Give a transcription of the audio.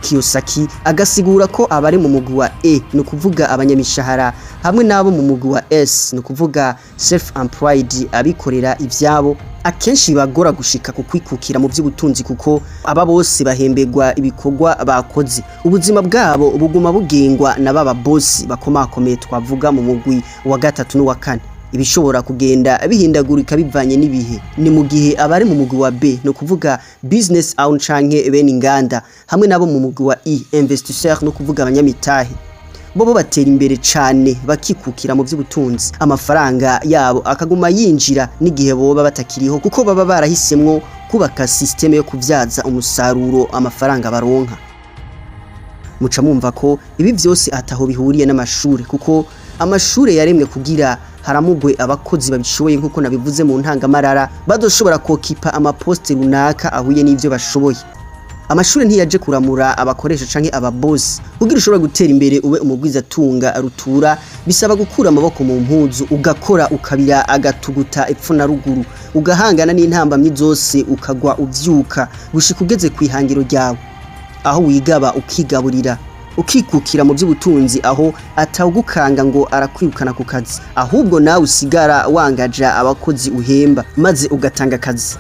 Kiyosaki agasigura ko abari mu mugwi wa E, ni ukuvuga abanyamishahara, hamwe n'abo mu mugwi wa S, ni ukuvuga self employed, abikorera ivyabo, akenshi bibagora gushika ku kwikukira mu by'ubutunzi, kuko aba bose bahemberwa ibikorwa bakoze. Ubuzima bwabo buguma bugengwa na baba bosi bakomakomeye twavuga mu mugwi wa gatatu n'uwa kane, ibishobora kugenda bihindagurika bivanye n'ibihe. Ni mu gihe abari mu mugwi wa B, no kuvuga business owner canke bene inganda, hamwe nabo mu mugwi wa I, investisseur, no kuvuga abanyamitahe, bo batera imbere cane, bakikukira mu by'ubutunzi, amafaranga yabo akaguma yinjira n'igihe boba batakiriho, kuko baba barahisemwo kubaka système yo kubyaza umusaruro amafaranga baronka. Muca mumva ko ibi vyose ataho bihuriye n'amashure, kuko amashure yaremwe kugira haramugwe abakozi babishoboye, nkuko nabivuze mu ntangamarara, badoshobora kokipa amaposte runaka ahuye n'ivyo bashoboye. Amashure ntiyaje kuramura abakoresha canke ababosi. Kugira ushobora gutera imbere, ube umugwizatunga rutura, bisaba gukura amaboko mu mpuzu, ugakora, ukabira agatuguta epfo na ruguru, ugahangana n'intambamyi zose, ukagwa uvyuka, gushika ugeze kwihangiro ryawe, aho wigaba, ukigaburira, ukikukira mu by'ubutunzi, aho atawugukanga ngo arakwirukana ku kazi, ahubwo nawe usigara wangaja abakozi uhemba, maze ugatanga akazi.